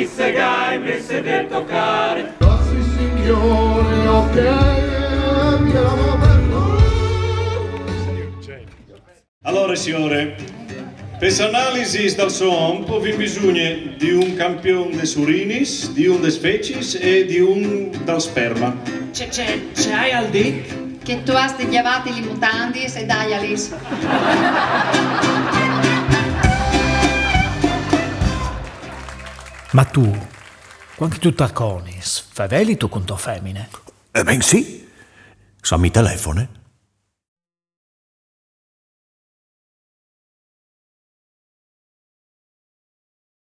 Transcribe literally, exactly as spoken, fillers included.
Se ga invece de toccare. Sì, signore, ok, andiamo per noi. Alore, siore, pes analisis dal so om o vin bisugne di un campion des urinis, di un des fecis e di un dal sperma. Ce, ce, ce aial dit? Che tu âs di gjavâti lis mutandis e dâjalis. Ma tu, cuant che tu taconis, fevelit tu cun tô femine? E ben sì, se mi telefone.